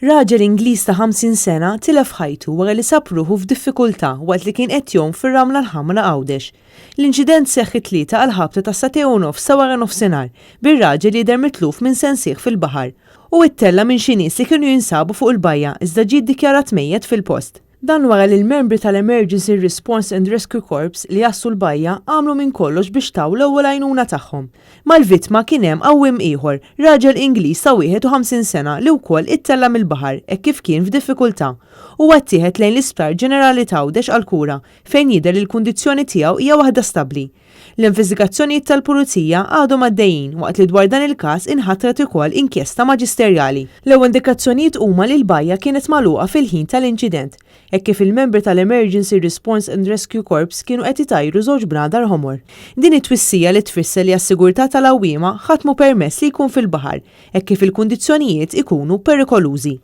Raġel Ingliż ta' 50 sena tilef ħajtu wara li sab ruħu f'diffikultà waqt li kien qed jgħum fir-Ramla l-Ħamra Għawdex. L-inċident seħħ it-Tlieta għall-ħabta tas-sagħtejn u nofs ta' waranofsinhar, bir-raġel jidher mitluf minn sensih fil-baħar. Hu ittella' minn xi nies li kienu jinsabu fuq il-bajja iżda ġie ddikjarat mejjet fil-post. Dan wara li l-membri tal-Emergency Response and Rescue Corps li għassu l-bajja għamlu minn kollox biex taw l-ewwel għajnuna tagħhom. Mal-vittma kien hemm għawwiem ieħor, raġel Ingliż ta' 51 sena li wkoll ittella' mill-baħar hekk kif kien f'diffikultà. Huwa ttieħed lejn l-Isptar Ġenerali t'Għawdex għall-kura fejn jidher li l-kundizzjoni tiegħu hija waħda stabbli. L-investigazzjonijiet tal-Pulizija għadhom għaddejjin waqt li dwar dan il-każ inħatret ukoll inkjesta maġisterjali. L-ewwel indikazzjonijiet huma li l-bajja kienet magħluqa fil-ħin tal-inċident, hekk kif il-membri tal-Emergency Response and Rescue Corps kienu qed itajru żewġ bnadar ħomor. Din hi twissija li tfisser li għas-sigurtà tal-għawwiema ħadd mhu permess li jkun fil-baħar hekk kif il-kundizzjonijiet ikunu perikolużi.